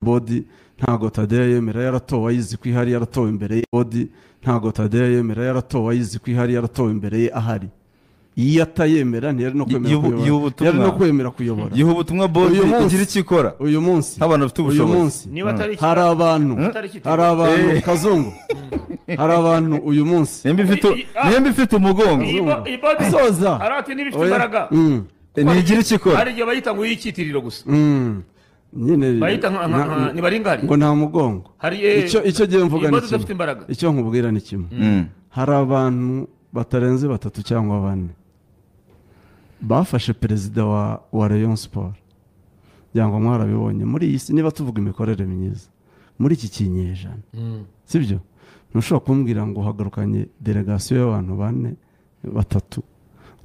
Board ntago Tadeyo yemera, yaratowe ayizi ko ihari, yaratowe imbere ye. Board ntago Tadeyo yemera, yaratowe ayizi ko ihari, yaratowe imbere ye ahari. Iyo atayemera ntiyari no kwemera kuyobora. Y'ubutumwa. Yari no kwemera kuyobora. Giha ubutumwa board Uyu munsi- igira icyo ikora Uyu munsi, nk'abantu bafite uyu ubushobozi. munsi Niba atari hari abantu, Atari icyitegererezo. hari abantu, Kazungu, hari abantu uyu munsi Nimba ifite, nimba ifite umugongo, Iyi board Soza. Arati niba ifite Oya. imbaraga. Ntigira icyo ikora. Hari igihe bayita ngo iy'icyitiriro gusa. Nyine Bayita ni baringari. Ngo nta mugongo. Hari Icyo gihe mvuga iyi ni board idafite kimwe. imbaraga. Icyo nkubwira ni kimwe. Hari abantu batarenze batatu cyangwa bane bafashe perezida wa Rayon Sport, kugira ngo mwarabibonye muri iyi si. Niba tuvuga imikorere myiza muri iki kinyejana, sibyo? Ntushobora kumbwira ngo uhagarukanye délégation y'abantu bane, batatu,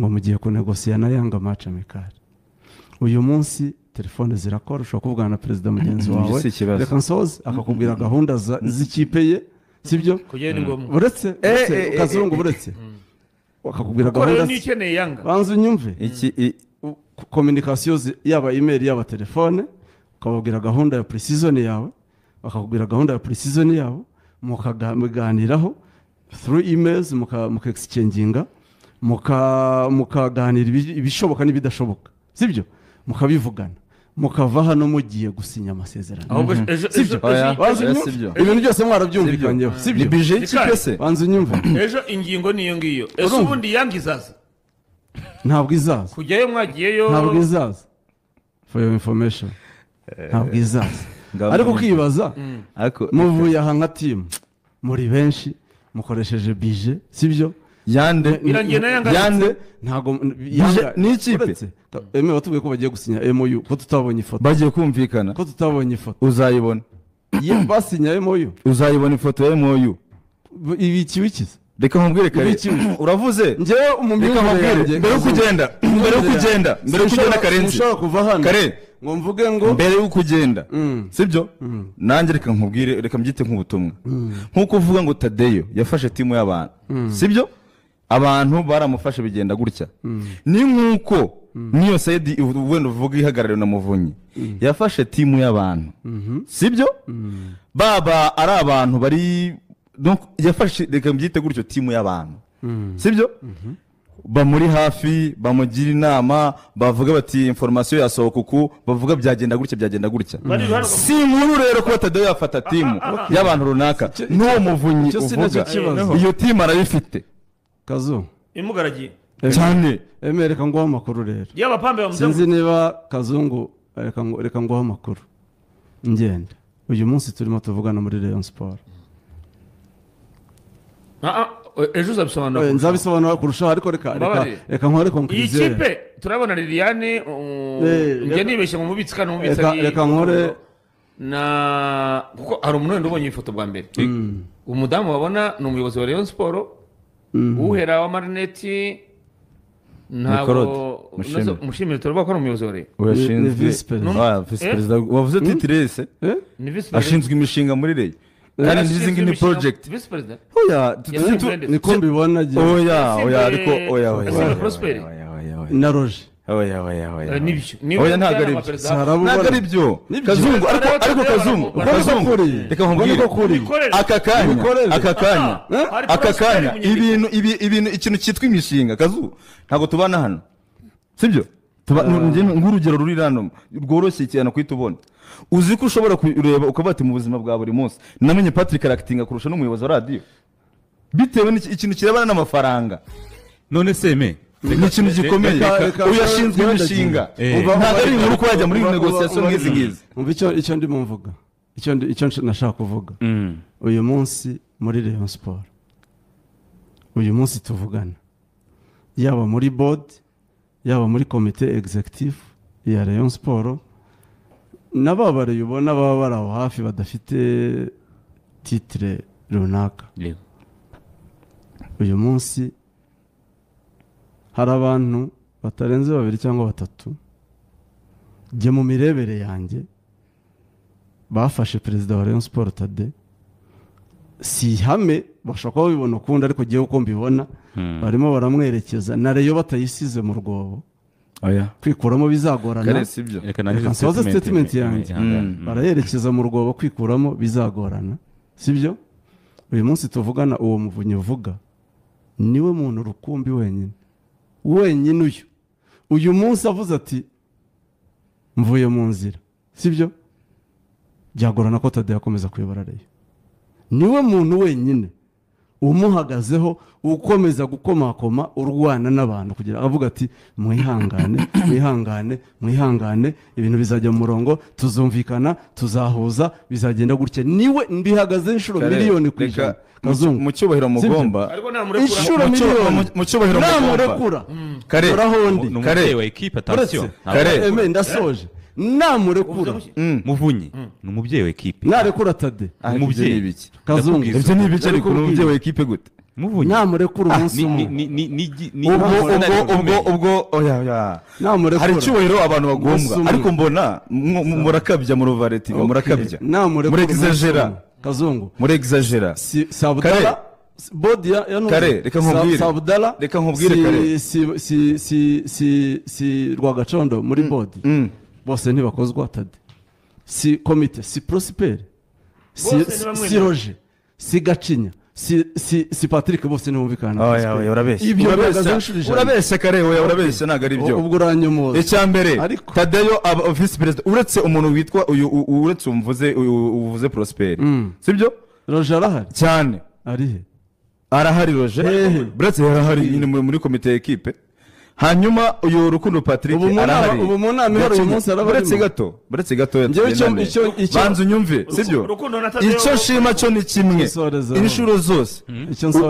ngo mugiye kunegosiya na Yanga match amical. Uyu munsi telefone zirakora, ushobora kuvugana na perezida mugenzi Ibyo wawe, si ikibazo. reka nsoze, akakubwira gahunda z'ikipe ye, sibyo? Kugenda ni ngombwa. Uretse Kazungu, uretse akakubwira Kuko rero gahunda niyo ikeneye Yanga. Banza unyumve. Iki Communication, yaba email, yaba telefone, ukababwira gahunda ya pre-season yawe, bakakubwira gahunda ya pre-season yabo, mukaganiraho through emails, muka exchanginga, mukaganira ibishoboka n'ibidashoboka, sibyo? Mukabivugana, mukava hano mugiye gusinya amasezerano. Ahubwo ejo Sibyo? Oya. Banza Oya, unyumve. sibyo. Ibintu byose mwarabyumvikanyeho, Ni sibyo? budget y'ikipe se? Banza unyumve. Ejo ingingo niyo ngiyo. Ese Urumva? ubundi Yanga izaza? Ntabwo izaza. Kujyayo mwagiyeyo. Ntabwo izaza, for your information, ntabwo izaza. Ngaho Ariko nyine. ukibaza, Ariko muvuye aha nka team muri benshi, mukoresheje budget, sibyo? Yande? Birangiye na Yanga. Yande? Ntabwo Budget ni ikipe? Uretse eme watubwiye ko bagiye gusinya MOU, ko tutabonye ifoto? Bagiye kumvikana. Ko tutabonye ifoto? Uzayibona. Ye, basinya MOU? Uzayibona ifoto ya MOU. Ibi ikiwikiza. Reka nkubwire kare. Ibiki? Uravuze. Njyewe mu Reka myumvire nkubwire yanjye, mbere yo kugenda, mbere yo kugenda, mbere yo kugenda, Karenzi. Sinshobora kuva hano Kare. ngo mvuge ngo Mbere y'uko ugenda, sibyo? Nanjye reka nkubwire, reka mbyite nk'ubutumwa. Nk'uko uvuga ngo Tadeyo yafashe team y'abantu, sibyo? Abantu baramufashe bigenda gutya. Ni nk'uko n'iyo side wenda uvuga ihagarariwe na Muvunyi yafashe team y'abantu, sibyo? Baba ari abantu bari, donc yafashe, reka mbyite gutyo, team y'abantu, sibyo? Bamuri hafi, bamugira inama, bavuga bati information yasohoka uku, bavuga byagenda gutya, byagenda gutya. Bari iruhande Si inkuru rero kuba Tadeyo yafata team y'abantu runaka. N'uwo Muvunyi Icyo si nacyo uvuga, kibazo. iyo team arayifite. Kazu. Imugaragiye. Cyane. Eme, reka nguhe amakuru rero. Yaba pambe Sinzi bamuzenguruka. niba Kazungu, reka nguhe amakuru. Ngenda uyu munsi turimo tuvugana muri Rayon Sport. Ah, ah, ejo uzabisobanura. Oya, nzabisobanura kurushaho, ariko reka Mbabarire. reka nkore Iyi conclusion. kipe turabona Liliane, njye nibeshye ngo mubitsi kandi umubitsi Reka nkore- na kuko hari umuntu wenda ubonye iyi foto bwa mbere. Umudamu babona ni umuyobozi wa Rayon Sport, uhera wa marineti ntabwo Claude Mushimire. Mushimire, turavuga ko ari umuyobozi wa Rayon. Ashinzwe Ni vice perezida. Ah, vice perezida wavuze titre se? Eh? Ni vice perezida. Ashinzwe imishinga muri Rayon kandi n'izi ngizi ni project. Vice perezida. Oya. Yasimbuye. Niko mbibona njye. Oya, oya, ariko oya, oya. Yasimbuye Oya, Prosper. oya, oya, oya. Na Roger. Oya, oya, oya. Nibyo. Niwe Oya, ntabwo ari mujyanama byo. perezida. Sarabubona. Ntabwo ari byo. Nibyo. Kazungu, ariko Kazungu, Kazungu, reka nkubwire. Niko kuri. Imikorere. Aka kanya, Imikorere. aka kanya, Ah, hari aka Prosper kanya, Munyandiko. ibintu ibi, ibintu, ikintu cyitwa imishinga, Kazu, ntabwo tubana hano, sibyo? Tuba njye nk'urugero ruri hano rworoshye cyane kuhita ubona. Uzi ko ushobora kureba ukavuga ati mu buzima bwa buri munsi namenye Patrick arakitinga kurusha n'umuyobozi wa radiyo, bitewe n'ikintu kirebana n'amafaranga. None se me Ni ikintu gikomeye. Uyu ashinzwe imishinga. Ntabwo ari inkuru ko yajya muri négociation nk'izi ngizi. Umva icyo ndimo mvuga, icyo nashaka kuvuga. Uyu munsi muri Rayon Sport, uyu munsi tuvugana, yaba muri board, yaba muri komite executive ya Rayon Sport, n'ababariye ubona baba bari aho hafi badafite titre runaka, uyu munsi hari abantu batarenze babiri cyangwa batatu, jye mu mirebere yanjye, bafashe perezida wa Rayon Sport Tade. Si ihame, bashobora kuba babibona ukundi, ariko jyewe uko mbibona, barimo baramwerekeza na Rayon batayisize mu rwobo. Kwikuramo bizagorana. Reka nsoze statement yanjye. Barayerekeza mu rwobo, kwikuramo bizagorana, sibyo? Uyu munsi tuvugana, uwo Muvunyi uvuga niwe muntu rukumbi wenyine wenyine uyu munsi avuze ati mvuye mu nzira, sibyo? Byagorana ko Tadeyo akomeza kuyobora Rayon. Niwe muntu wenyine umuhagazeho, ukomeza gukomakoma, urwana n'abantu kugira avuga ati mwihangane, mwihangane, mwihangane, ibintu bizajya mu murongo, tuzumvikana, tuzahuza, bizagenda gutya. Niwe mbihagaze inshuro miliyoni ku ijana. Kazungu, mu cyubahiro mugomba, inshuro miliyoni mu cyubahiro mugomba, kare kare wa equipe, attention kare, ndasoje. Namurekura Muvunyi ni umubyeyi wa equipe, narekura Tade umubyeyi biki Kazungu, ibyo ni ibice ariko umubyeyi wa equipe gute? Muvunyi namurekura umunsi umwe ubwo oya namurekura. Hari icyubahiro abantu bagombwa, ariko mbona murakabya mu ruvaretiva, murakabya, murexagera Kazungu, murexagera. Si Sabudala bodi ya kare, reka nkubwire, Sabudala, reka nkubwire kare, si si si si si Rwagacondo muri bodi bose ntibakozwa Tade, si komite, si Prosper, si Roger, si Gacinya, si Patrick, bose ntibumvikana. Oya, urabeshya, urabeshya kare, oya urabeshya, ntabwo ari byo. Ubwo uranyomoza. Icya mbere, Tadeyo aba vice perezida, uretse umuntu witwa uyu, uretse uvuze Prosper, sibyo? Roger arahari cyane, arihe? Arahari Roger, uretse arahari nyine muri komite y'ekipe. Hanyuma uyu Rukundo Patrick arahari. Ubu mu nama ihora uyu munsi araba arimo. Buretse gato banza unyumve, sibyo? Icyo nshima cyo ni kimwe, inshuro zose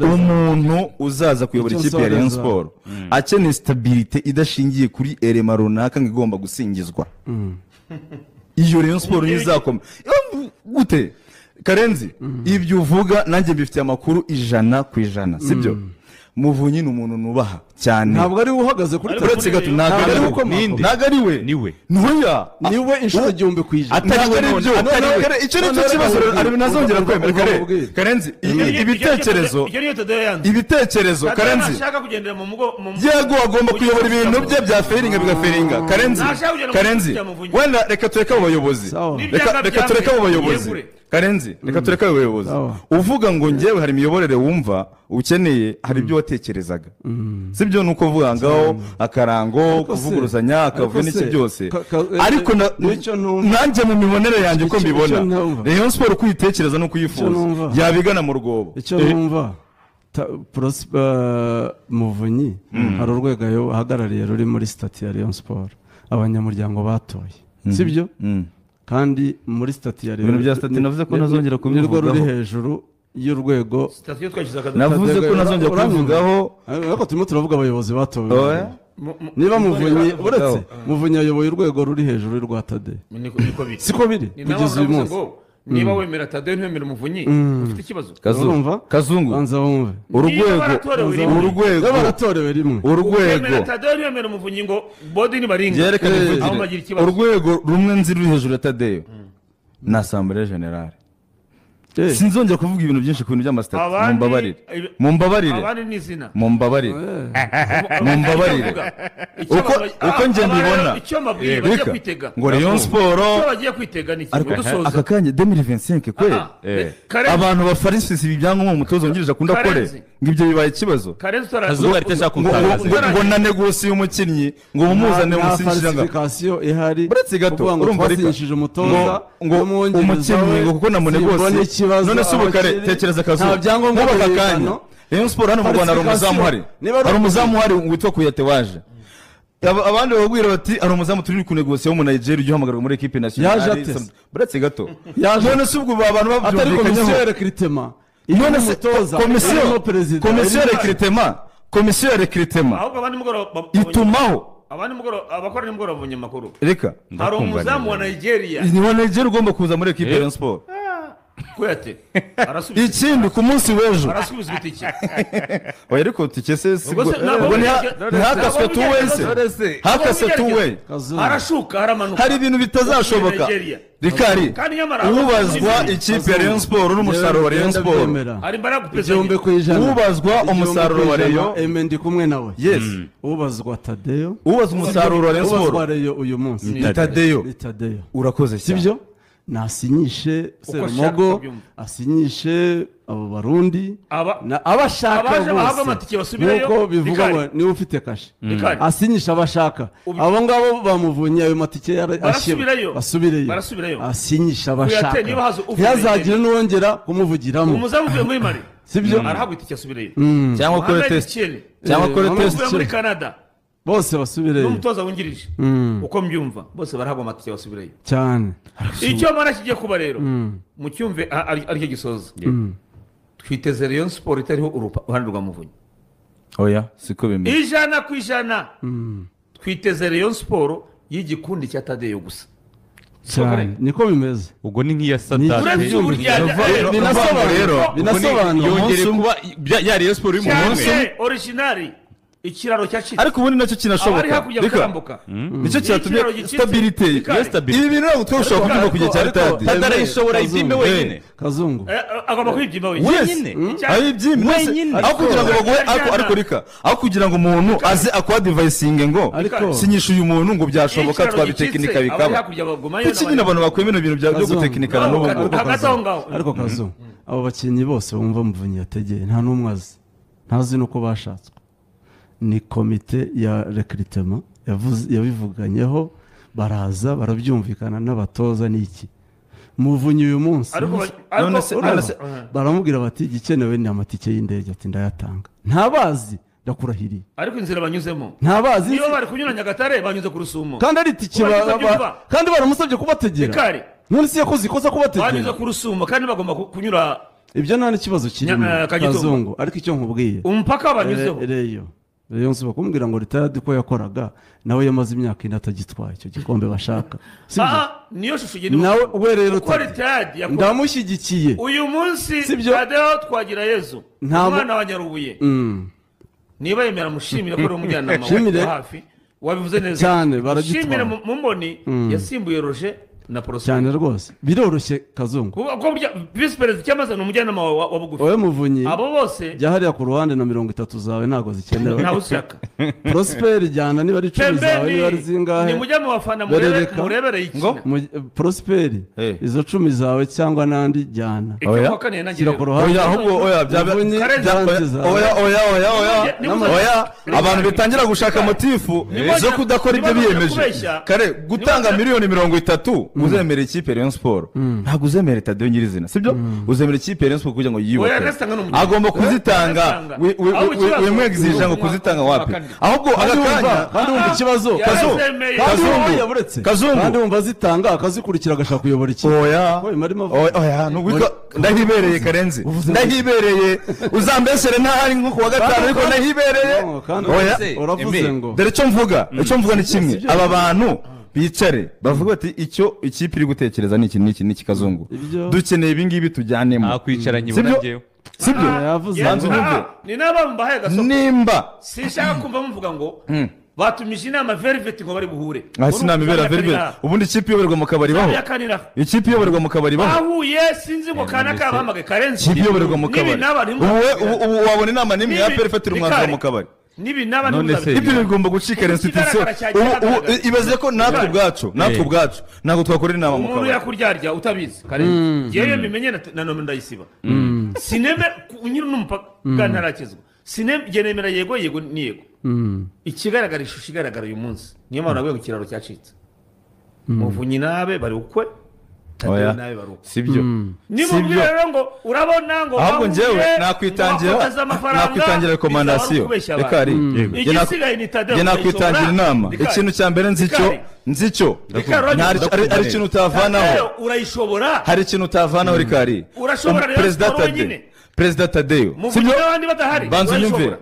umuntu uzaza kuyobora ikipe ya Rayon Sport akeneye stabilité idashingiye kuri elema runaka ngo igomba gusingizwa. Iyo Rayon Sport ntizakoma gute? Karenzi, ibyo uvuga nanjye mbifitiye amakuru 100%, sibyo? Muvunyi ni umuntu nubaha cyane. Ntabwo ari we uhagaze kuri uretse gato, ntabwo ari we, niwe ntuya niwe inshuro 1000%. Atari we nibyo, icyo nicyo kibazo ari nazongera kwemera kare. Karenzi, ibitekerezo Karenzi, yego agomba kuyobora ibintu bye bya failinga bigafailinga. Karenzi, wenda reka tureke abo bayobozi, reka tureke abo bayobozi Karenzi, reka tureke abo bayobozi. Uvuga ngo njyewe hari imiyoborere wumva ukeneye, hari ibyo watekerezaga, sibyo? Nuko uvuga ngaho akarango kuvuguruzanya akavuga n'iki byose, ariko nanjye mu mibonere yanjye uko mbibona Rayon Sport uko uyitekereza n'uko uyifuza yabigana mu rwobo. Icyo numva Muvunyi hari urwego ahagarariye ruri muri stati ya Rayon Sport, abanyamuryango batoye, sibyo? Kandi muri stati ya Rayon bya stati navuze ko ntazongera kubivugaho, nirwo ruri hejuru y'urwego. Navuze ko ntazongera kubivugaho, ariko turimo turavuga abayobozi batowe. Niba Muvunyi, uretse Muvunyi ayoboye urwego ruri hejuru y'urwa Tade, siko biri kugeza uyu munsi. Niba wemera Tadeyo ntiwemera Muvunyi, ufite ikibazo. Kazungu, banza wumve. Urwego baratorewe rimwe, urwego Tadeyo ntiwemera Muvunyi ngo bodi nibaringa, aho bagira ikibazo. Urwego rumwe nzi ruri hejuru ya Tadeyo ni Assemblée Générale. Sinzongera kuvuga ibintu byinshi ku bintu by'amasitati, mumbabarire, mumbabarire, mumbabarire, mumbabarire. Uko njye mbibona ngo Rayon Sport aka kanya 2025 kweli abantu bafarisisa ibi byangombwa umutoza wungirije akunda kore, ngo ibyo bibaye ikibazo. Ngo na negosiye umukinnyi ngo mumuzane umusinyishije ihari, uretse gato urumva ngo umukinnyi ngo kuko namunegosiye. None se ubu kare tekereza Akazuba nk'ubu aka kanya Rayon Sport hano mu Rwanda hari umuzamu uhari, hari umuzamu uhari witwa Kuyate waje. Abandi bababwira bati hari umuzamu turi kunegosiya wo mu Nigeria ujya uhamagarwa muri equipe nationale. Buretse gato, none se ubwo abantu atari komisiyo ya recrutement, none se komisiyo ya recrutement, komisiyo ya recrutement itumaho abandi mugoro abakora nimugoro babonye amakuru. Reka hari umuzamu wa Nigeria, ni wa Nigeria ugomba kuza muri equipe ya Rayon Sport. Kuyate arasubiza Ikindi ku munsi w'ejo arasubiza itike. Oya ariko tike se Ubwo se ntabwo ntihakaswe tuwe se hakase tuwe arashuka aramanuka. Hari ibintu bitazashoboka Rikari ubazwa ikipe ya Rayon Sport n'umusaruro wa Rayon Sport ari imbaraga ku 1000%. Ubazwa umusaruro wa Rayon eme ndi kumwe nawe. Yes. Ubazwa Tadeyo. Ubazwa umusaruro wa Rayon Sport. Ubazwa Rayon uyu munsi. Ni Tadeyo. Ni Tadeyo. Urakoze cyane. Sibyo? Nasinyishe Serumogo, asinyishe abo Barundi, abashaka bose. Nkuko bivuga ngo niwe ufite kashe. Asinyisha abashaka. Abo ngabo bamuvunye ayo matike ashyira. Basubireyo. Asinyisha abashaka. Ntihazagire n'uwongera kumuvugiramo. Umuzamu uvuye muri Mali. Sibyo? Arahabwa itike asubireyo. Cyangwa kore test. Cyangwa kore test muri Canada. Bose basubireyo. N'umutoza wungirije. Uko mbyumva bose barahabwa amatike basubireyo. Cyane. Icyo mara kigiye kuba rero mu cyumve aricyo gisoza. Twiteze Rayon Sport itariho uruhande rwa Muvunyi. Oya siko bimeze. 100%. Twiteze Rayon Sport y'igikundi cya Tadeyo gusa. Cyane niko bimeze. Ubwo ni nk'iya Sadate. Binasobanura yongere kuba ya Rayon Sport y'umuntu umwe. Original. Ikiraro cyacitse. Ariko ubundi nacyo kinashoboka. Rika nicyo cyatumye stability. Ibi bintu ntabwo twashobora kubyumva ku gihe cya Tade. Tade arayishobora ibyimbe wenyine. Kazungu. Agomba kwibyimba wenyine. Ayi ibyimbe aho kugira ngo baguhe ariko rika aho kugira ngo umuntu aze akwa devicinge ngo sinyisha uyu muntu ngo byashoboka twabitekinika bikaba. Kuki nyine abantu bakwemera ibintu byo gutekinikana n'ubu ngubu. Ariko Kazungu abo bakinnyi bose bumva Muvunyi yategeye nta n'umwe azi. Ntazi nuko bashatswe. Ni komite ya recrutement yabivuganyeho baraza barabyumvikana n'abatoza n'iki Muvunyi uyu munsi baramubwira bati igikenewe ni amatike y'indege ati ndayatanga ntabazi ndakurahiriye ariko inzira banyuzemo ntabazi niyo bari kunyura Nyagatare banyuze ku Rusumo kandi ari itike kandi baramusabye kubategera none se yakoze ikosa kubategera banyuze ku Rusumo kandi bagomba kunyura ibyo nta n'ikibazo kirimo Kazungu ariko icyo nkubwiye umupaka banyuzeho Reyo Rayon Sport kumbwira ngo retired ko yakoraga nawe yamaze imyaka 4 atagitwaye icyo gikombe bashaka. Niyo shusho igenda nawe we rero uko retired yakoraga ndamushyigikiye uyu munsi Tadeyo Twagira Yezu umwana wa Nyarubuye niba yemera mushimire ko ari umujyanama wa hafi wabivuze neza cyane baragitwara shimire mumboni yasimbuye Roger na Prosper cyane rwose biroroshye Kazungu kuko burya vice president cyamaze ni umujyanama wa bugufi oya Muvunyi abo bose jya hariya ku ruhande na 30 zawe ntago zikenewe ntawe ushaka Prosper jyana niba ari 10 zawe niba ari zingahe ni mujya mu bafana murebereye iki Prosper izo 10 zawe cyangwa nandi jyana oya oya ahubwo oya oya oya oya oya oya abantu bitangira gushaka motifu zo kudakora ibyo biyemeje kare gutanga miliyoni 30 uzemera ikipe Rayon Sport ntabwo uzemera Tadeyo nyirizina sibyo uzemera ikipe Rayon Sport kugira ngo yiyubake agomba kuzitanga wimwegizije ngo kuzitanga wapi ahubwo agakanya kandi wumva ikibazo Kazungu kandi wumva azitanga akazikurikira agashaka kuyobora ikipe oya oya nubwo ndahibereye Karenzi ndahibereye uzambeshere ntahari nko kuwa gatanu ariko ndahibereye oya uravuze ngo dore icyo mvuga ni kimwe aba bantu bicare bavuga bati icyo ikipe iri gutekereza ni iki n'iki n'iki Kazungu dukeneye ibi ngibi tujyanemo nakwicaranye ubona njyewe sibyo banza unyumve ni n'abambahaye gasoko nimba sinshaka kumva muvuga ngo batumije inama Velvet ngo bari buhure hasi inama ibera Velvet ubundi ikipe iyoborwa mu kabari baho ikipe iyoborwa mu kabari baho ahuye sinzi ngo kana kabahamagaye Karenzi ikipe iyoborwa mu kabari ubu wabona inama n'imwe ya APR ifatira umwanzuro mu kabari nibi naba none ibyo bigomba gucika institution ibaze ko natwe ubwacu ntabwo twakorera inama mu kabari umuntu yakuryarya utabizi Karenzi yewe bimenye na none ndayisiba sineme unyiri n'umupaka ntarakizwa sineme nemera yego yego ni yego ikigaragara ishusho igaragara uyu munsi niyo mpamvu navuye ku kiraro cyacitse Muvunyi nabe bari ukwe oya sibyo nimubwira rero ngo urabona ngo ahubwo njyewe nakwitangira rekomandasiyo reka igisigaye ni Tadeyo njye nakwitangira inama ikintu cya mbere nzi cyo hari ikintu utavanaho urayishobora hari ikintu utavanaho rikari Perezida Tadeyo sibyo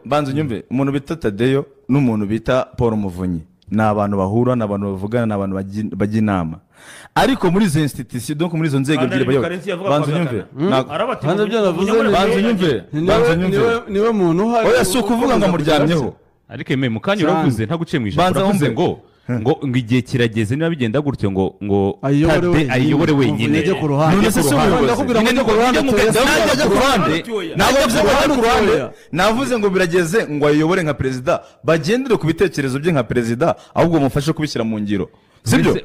banza unyumve umuntu bita Tadeyo n'umuntu bita Paul Muvunyi Ni abantu bahura, ni abantu bavugana, ni abantu bajya inama. Ariko muri izo institution, donc muri izo nzego ebyiri bayoboye, banza unyumve. Banza unyumve. Niwe muntu uhari. Oya, si ukuvuga ngo amuryamyeho. Ariko eme mu kanya uravuze ntaguciye mu ijambo, uravuze ngo igihe kirageze niba bigenda gutyo ngo Tade ayiyobore wenyine. None se si umuyobozi? Navuze ngo birageze ngo ayiyobore nka perezida, bagendere ku bitekerezo bye nka perezida, ahubwo mufashe kubishyira mu ngiro. Sibyo?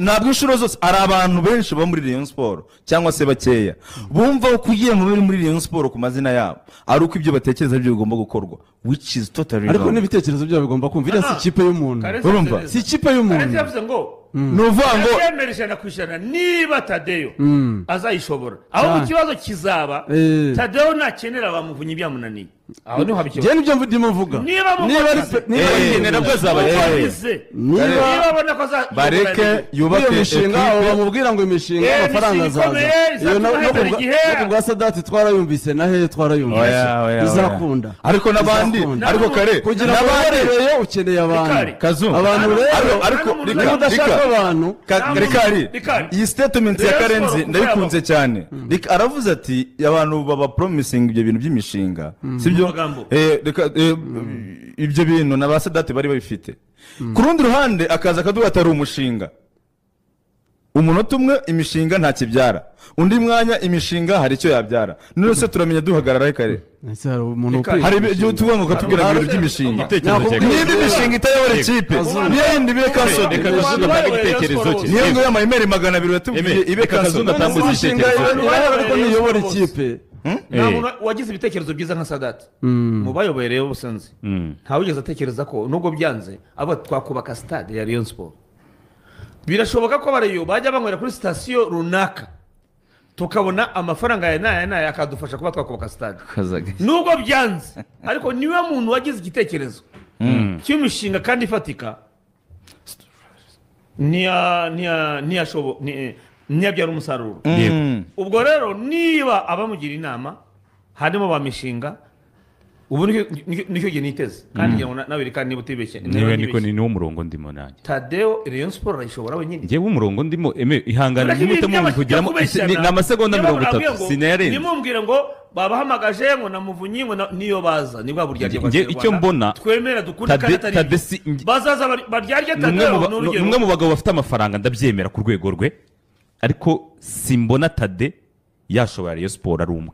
Ntabwo inshuro zose ari abantu benshi baba muri Rayon Sport cyangwa se bakeya bumva ko ugiye muri Rayon Sport ku mazina yabo ari uko ibyo batekereza byo bigomba gukorwa, which is totally wrong. Ariko n'ibitekerezo byabo bigomba kumva, iriya si ikipe y'umuntu. Urumva? Si ikipe y'umuntu. Yavuze ngo nuvuga ngo 100% niba Tadeyo azayishobora, aho ikibazo kizaba Tadeyo nakenera bamuvunye ibyamunaniye. Aho niho habikibazo. Njye nibyo ndimo mvuga. Niba niba azaba niba abona ko bareke yubake imishinga, bamubwira ngo imishinga amafaranga azaza. Iyo no kubwa Sadati twarayumvise na hehe twarayumvise. Bizakunda. Ariko n'abandi, ariko kare kugira ngo bareyo ukeneye abantu. Abantu rero ariko niba udashaka abantu Rikari, iyi statement ya Karenzi ndayikunze cyane. Aravuze ati abantu baba promising ibyo bintu by'imishinga, sibyo? Ibyo bintu na ba Sadati bari babifite. Ku rundi ruhande akaza akaduha atari umushinga. Umunota umwe imishinga nta kibyara, undi mwanya imishinga hari icyo yabyara. None se turamenya duhagarara kare? Hari ibyo tuvuga ngo katubwira ibintu by'imishinga. Niba imishinga itayobora ikipe, niyo yindi ibe kansodi. Niyo ngo y'amayimeri 200 yatubwiye ibe kansodi. Imishinga ariko niyobora ikipe. Nta muntu wagize ibitekerezo byiza nka Sadati mu bayoboye rero busanze ntawigeze atekereza ko nubwo byanze abo twakubaka stade ya Rayon Sport. Birashoboka ko bariyo bajya banywera kuri sitasiyo runaka tukabona amafaranga ya naya naya akadufasha kuba twakubaka stade nubwo byanze, ariko niwe muntu wagize igitekerezo cy'imishinga kandi ifatika ntiyabyara umusaruro. Ubwo rero niba abamugira inama harimo ba mishinga, ubu nicyo gihe niteze kandi ngira ngo nawe reka niba utibeshye niwe ni niwo murongo ndimo nanjye. Tadeo Rayon Sport arayishobora wenyine. Njyewe umurongo ndimo eme ihangana nimute mu kugiramo ni amasegonda 30 sinayarenze. Nimumbwire ngo babahamagaje ngo namuvunyi ngo niyo baza ni bwa burya rya icyo mbona twemera dukunda kandi atari bazaza baryarya Tadeo. Numwe mu bagabo bafite amafaranga ndabyemera ku rwego rwe, ariko simbona Tade yashobora Rayon Sport ari umwe.